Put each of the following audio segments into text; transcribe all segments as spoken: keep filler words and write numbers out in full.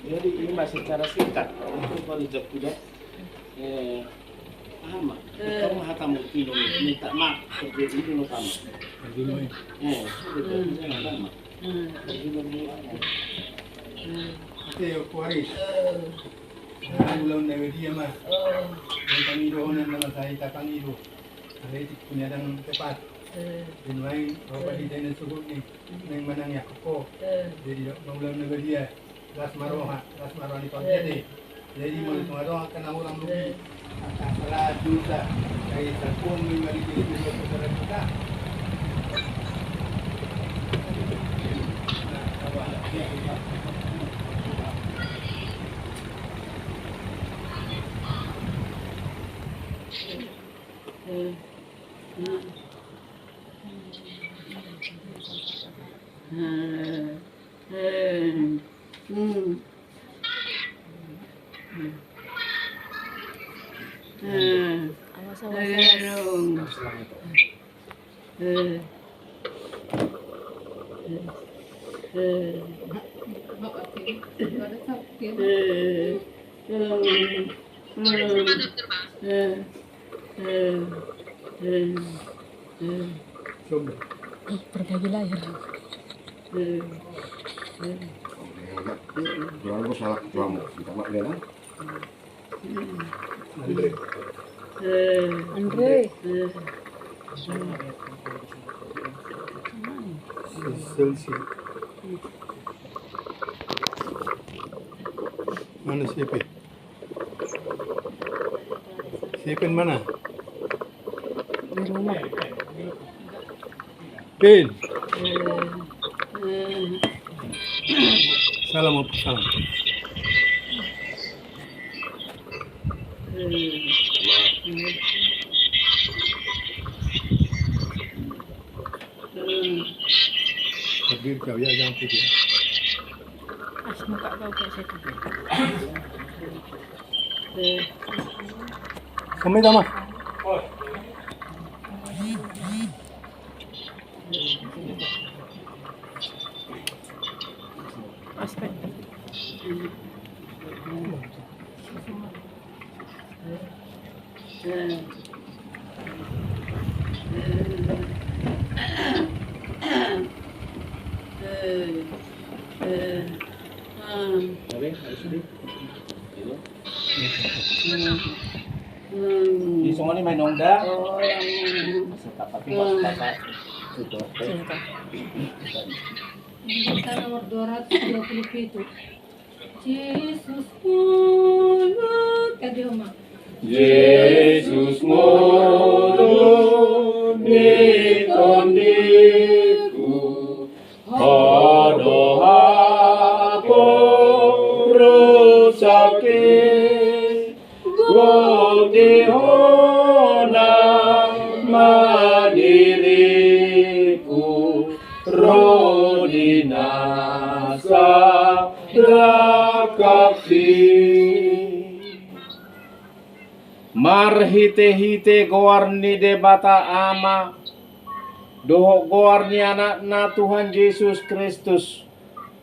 Jadi, ima secara singkat, untuk menjawab tidak, eh, paham, Mak? Eh. Kamu hatamu, minta maaf, terjadi itu, paham, Mak? Eh, sudah, tidak, tidak, Mak. Oke, Kuari. Ulaon na badia ma. Yang pangidoan nama saya, tapangido. Alai tingki na ndang tepat. Di nuaeng roha di tena suhut ni, naeng manang ya ko. Jadi, dok, maulang na badia. Las ma roha, las ma roha ni pangkete. Jadi, molo tung adong angka na hurang lobi, angka sala dosa, sai salpuhon ma i, mari jadi jadi angka sala dosa. Awas, awas, awas. Ih, pergi lahir. Berapa salah kamu? Minta maaf ya, kan? Andre. Andre. Selsi. Mana si Ipin? Si Ipin mana? Di rumah. Pin. Salam, Op, salam. Hadir kau ya, jangan putih. As muka kau kayak saya tuh. Kami sama. Aspek. Di songon i ma inong da. Tapi mas papa sudah. Di sana nomor dua ratus dua puluh pitu. Jesus ngolu, tadi, Oma. Jesus ngolu ni tondiku, ho do haporusaki, boti hona ma diriku, ro di nasa dangkasi. Marhitehite goar ni Debata Ama, dohot goar ni Anakna Tuhan Jesus Kristus,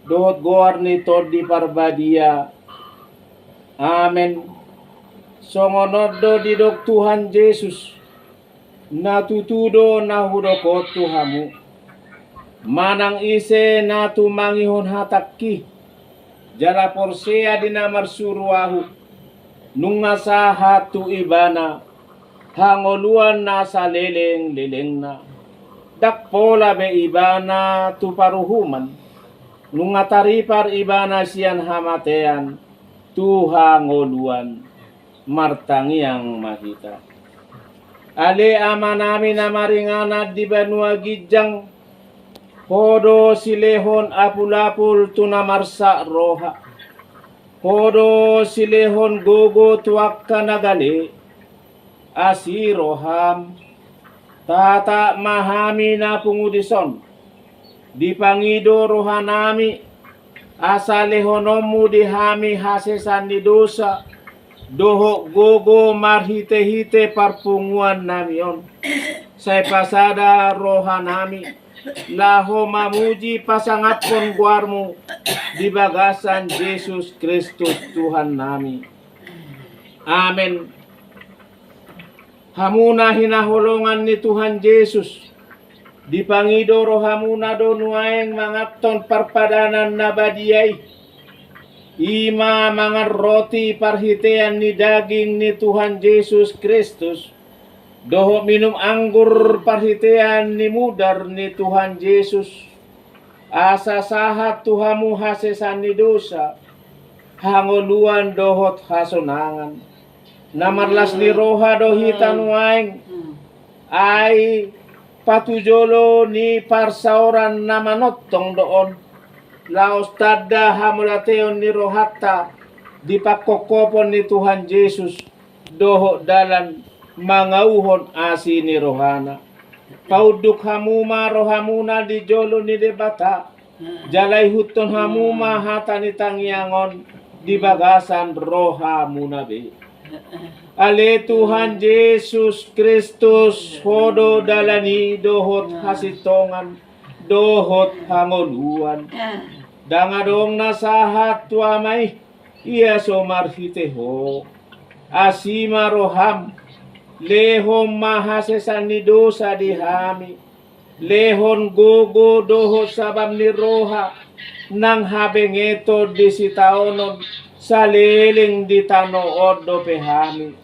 dohot goar ni Tondi Parbadia. Amen. Songon on do didok Tuhan Jesus, na tutu do na hudok on tu hamu. Manang ise na tumangihon hatangki, jala porsea di na marsuru ahu, nunga sahat tu ibana hangoluan na salelenglelengna. Ndang pola be ibana tu paruhuman, nunga taripar ibana sian hamatean tu hangoluan. Martangiang ma hita. Ale Amanami na maringanan di banua ginjang, ho do silehon apulapul tu na marsak roha. Ho do silehon gogo tu angka na gale, asi roham. Tatap ma hami na pungu dison, dipangido rohanami, asa lehononmu di hami hasesaan ni dosa dohot gogo marhitehite parpunguannami on. Sai pasada rohanami laho mamuji pasangaphon goarmu di bagasan Jesus Kristus Tuhannami. Amen. Hamu na hinaholongan ni Tuhan Jesus, dipangido rohamuna do nuaeng manganhon parpadanan na badia i. I ma mangan roti parhitean ni daging ni Tuhan Jesus Kristus, dohot minum anggur parhitean ni mudar ni Tuhan Jesus, asa sahat tu hamu hasesaan ni dosa, hangoluan dohot hasonangan. Na marlas ni roha do hita nuaeng, ai patujolo ni parsaoran na manongtong do on, laos tanda hamauliateon ni rohanta di pangkophopon ni Tuhan Jesus dohot dalan mangauhon asi ni rohana. Paunduk hamu ma rohamuna di jolo ni Debata, jala ihuthon hamu ma hata ni tangiang on di bagasan rohamuna be. Ale Tuhan Jesus Kristus, Ho do dalan i dohot hasintongan dohot hangoluan. Ndang adong na sahat tu Ama i, ia so marhite Ho. Asi ma roham, lehon ma hasesaan ni dosa di hami, lehon gogo dohot sabam ni roha nang habengeton di sitaonon saleleng di tano on dope hami.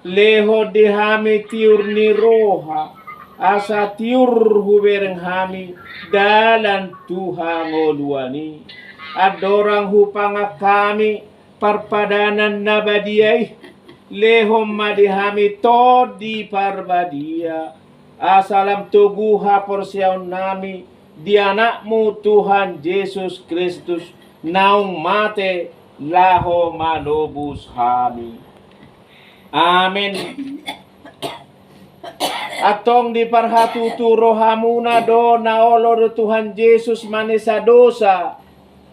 Lehon di hami tiur ni roha, asa tiur hubereng hami dalan tu hangoluan i. Andorang hupangan hami parpadanan na badia i, lehon ma di hami Tondi Parbadia, asa lam togu haporseaonnami di Anakmu Tuhan Jesus Kristus, naung mate laho manobus hami. Amen. Antong diparhatutu rohamuna do na olo do Tuhan Jesus manesa dosa,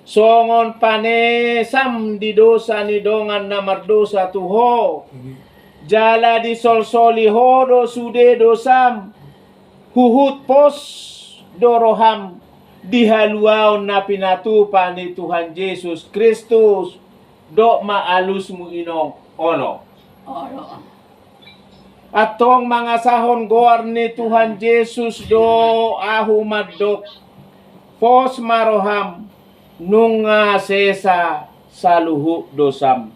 songon panesam di dosa ni dongan na mardosa tu Ho. Jala disolsoli Ho do sude dosam, huhut pos do roham di haluaon na pinatupa ni Tuhan Jesus Kristus, dok ma alusmu i nang olo. Antong mangasahon goar ni Tuhan Jesus do ahu mandok, pos ma roham, nunga sesa saluhut dosam.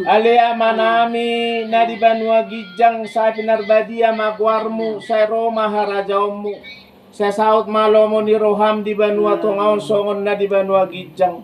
Ale Amanami na di banua ginjang, sai pinarbadia ma goarmu, sai ro ma harajaonmu, sai saut ma lomo ni roham di banua tonga on songon na di banua ginjang.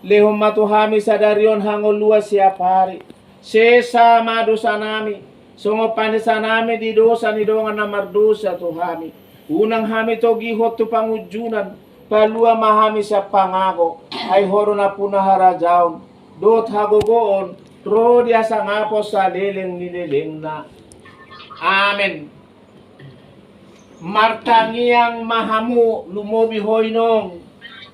Lehon ma tu hami sadari on hangoluan siapari. Sesa ma dosanami, songon panesanami di dosa ni dongan na mardosa tu hami. Unang hami togihon tu pangunjunan, palua ma hami sian pangago, ai Ho do nampuna harajaon, dohot hagogoon, ro di hasangapon saleleng ni lelengna. Amen. Martangiang ma hamu, lumobi ho inong,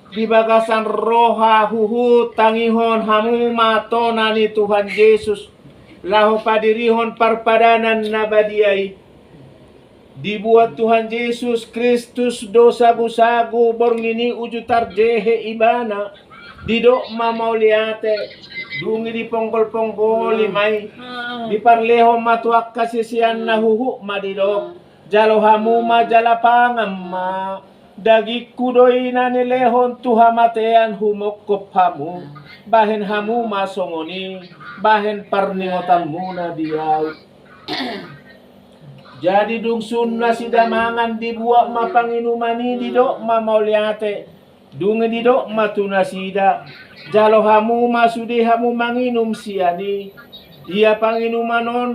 di bagasan roha huhut tangihon hamu ma tona ni Tuhan Jesus, laho padirihon parpadanan na badia i. Dibuat Tuhan Jesus Kristus do sagusagu borngin i uju tarjehe Ibana, didok ma mauliate, dung i diponggolponggoli ma i, diparlehon ma tu angka siseanna huhut ma didok, jalo hamu ma jala pangan ma. Dagingku do i na nilehon tu hamatean humongkop hamu, bahen hamu ma songon i, bahen parningotanmuna di ahu. Jadi dung sun nasida mangan dibuat ma panginuman i didok ma mauliate, dung i didok ma tu nasida, jalo hamu ma sude hamu manginum sian i, ia panginuman on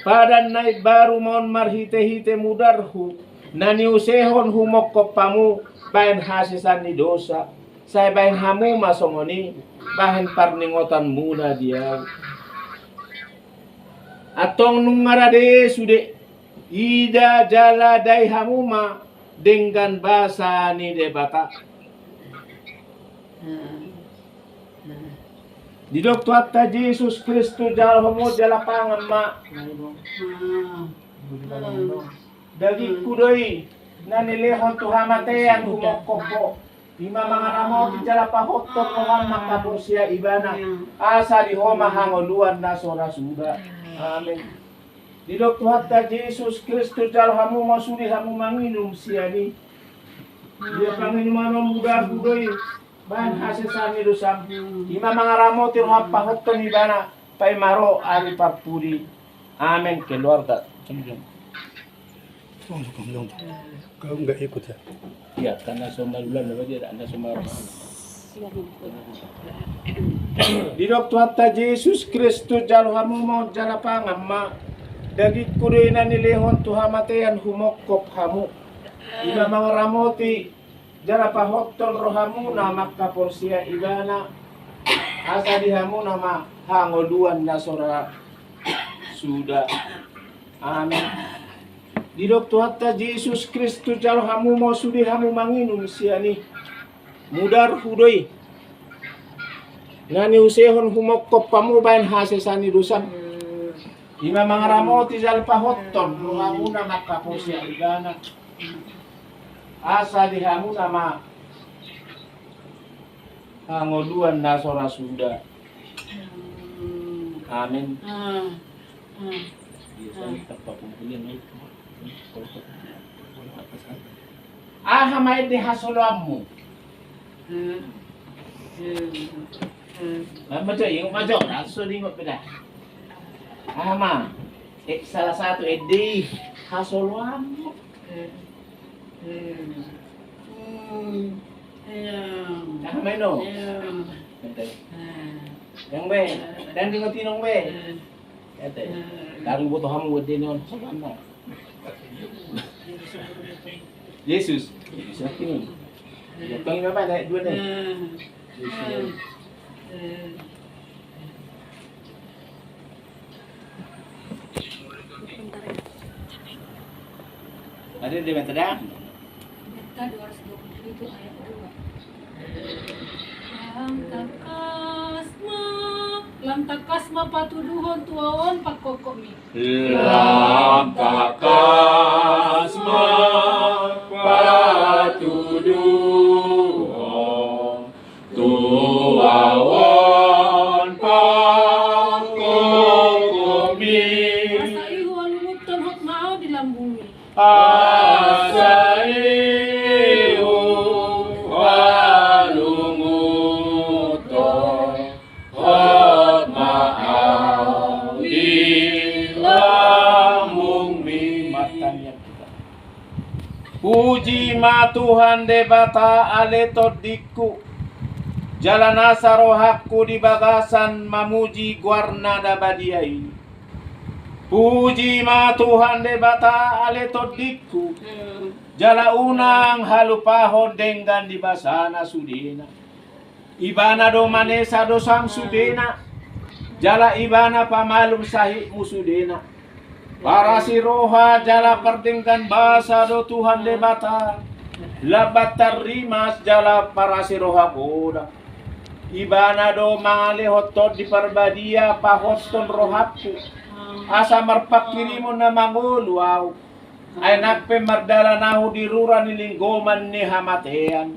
padan na imbaru ma on marhitehite mudarhu, na niusehon humongkop hamu bahen hasesaan ni dosa. Sai bahen hamu ma songon i, bahen parningotanmuna di ahu. Antong nunga rade sude, ida jala dai hamu ma denggan basa ni Debata. Didok Tuhanta Jesus Kristus, jalo hamu jala pangan ma. Dagingku do i, na nilehon tu hamatean humongkop ho. I ma mangaramoti jala pahothon roham mangkaporseai ibana, asa di ho ma hangoluan na so ra suda. Amen. Didok Tuhanta Jesus Kristus, jalo hamu ma, sude hamu manginum sian i. Ia panginuman on mudarhu do i, bahen hasesaan ni dosam. I ma mangaramoti roham pahothon ibana, paima ro ari parpudi. Amen. Keluarga. Kau nggak ikut ya? Iya, karena so malulan apa dia, karena so malulan. Didok Tuhanta Jesus Kristus, jalo hamu ma jala pangan ma. Dagingku do i na nilehon tu hamatean humongkop hamu. I ma mangaramoti jala pahothon rohamuna mangkaporseai ibana, asa di hamuna ma hangoluan na so ra suda. Amen. Didok Tuhanta Jesus Kristus, jalo hamu ma, sude hamu manginum sian i. Mudarhu do i, na niusehon humongkop hamu bahen hasesaan ni dosam. I ma mangaramoti jala pahothon rohamuna mangkaporseai ibana, asa di hamuna ma hangoluan na so ra suda. Amen. Aha ma ende hasoloanmu? Majo, ingot majo, langsung ingot beda. Aha ma? Eh, salah satu ende i hasoloanmu. Aha ma eno? Yang be, dan di mati nong be. Kata, taruh buat hamu buat dia non, sama. Jesus. Jesus ini. Ya, tong ini apa, naik dua nih. Jesus. Ada di mata dah. Lam tangkas ma, lam tangkas ma patuduhon tu ahu on pangkophopmi. Lam tangkas ma patuduhon tu ahu on pangkophopmi. Asa i hualunguthon hotma ahu di lambungmi. Asa i hualunguthon hotma ahu di lambungmi. Martangiang hita. Puji ma Tuhan Debata ale tondingku, jala nasa rohangku di bagasan mamuji goarna na badia i. Puji ma Tuhan Debata ale tondingku, jala unang halupahon denggan ni basana sudena. Ibana do manesa dosam sudena, jala ibana pamalum sahitmu sudena. Parasi roha jala pardenggan basa do Tuhan Debata, lambat tarrimas jala parasi roha godang. Ibana do mangalehon Tondi Parbadia pahothon rohangku, asa marpanghirimon na mangolu ahu. Ai nang pe mardalan ahu di rura ni linggoman ni hamatean,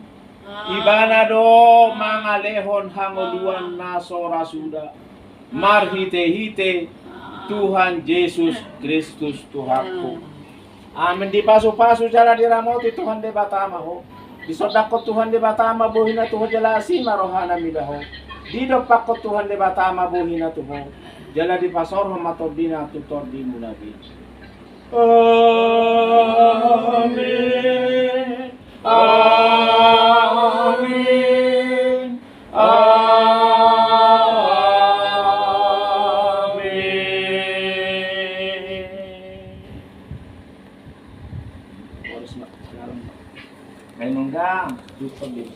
ibana do mangalehon hangoluan na so ra suda. Marhitehite Tuhan Jesus Kristus Tuhanku. Amen. Dipasupasu jala diramoti Tuhan Debata ma ho. Disondangkon Tuhan Debata ma bohina tu ho jala asi ma rohana mida ho. Didompakkon Tuhan Debata ma bohina tu ho, jala dipasaorhon ma tondina tu tondimuna be. Amin. Amin. Amin. Boris, Mak, sekarang, Mak. Main nonggang, tutup dia.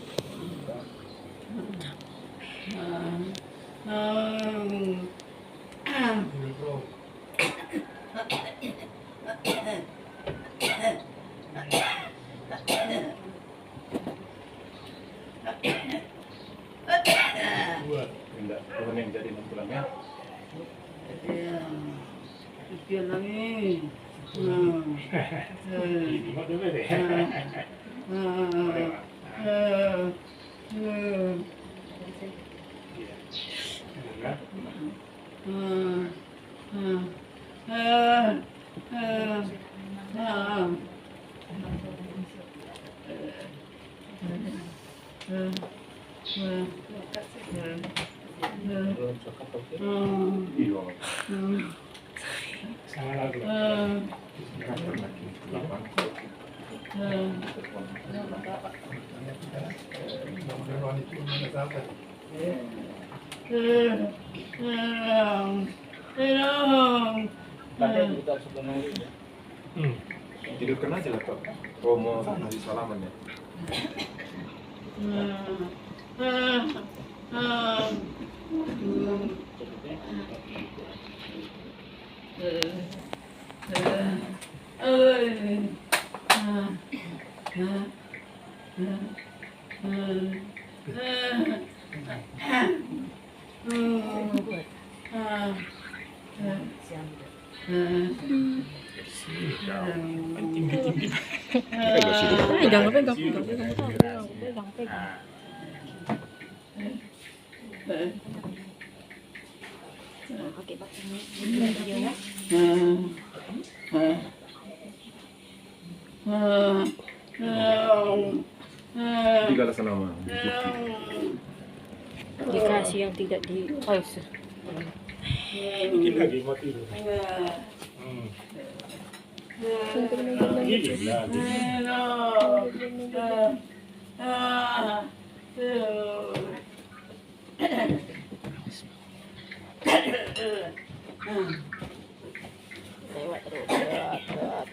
Tuhan yang jadi nantulannya. Iya. Pikiran lagi. Hmm. Eh. Ini mah dulu deh. Hmm. Boleh, Pak. Hmm. Hmm. Iya. Benar. Hmm. Hmm. Hmm. Hmm. Hmm. Hmm. Hidupkan aja lah, Pak. Romo Haji Salaman ya. Pegang, pegang, pegang, pegang, pegang, pegang, pegang. Oke, Pak. Ini videonya. Tiga lah selama. Dikasih yang tidak di pause. Ini lagi mati tuh. Hmm. Ini lagi. Lewat terus, lewat, lewat.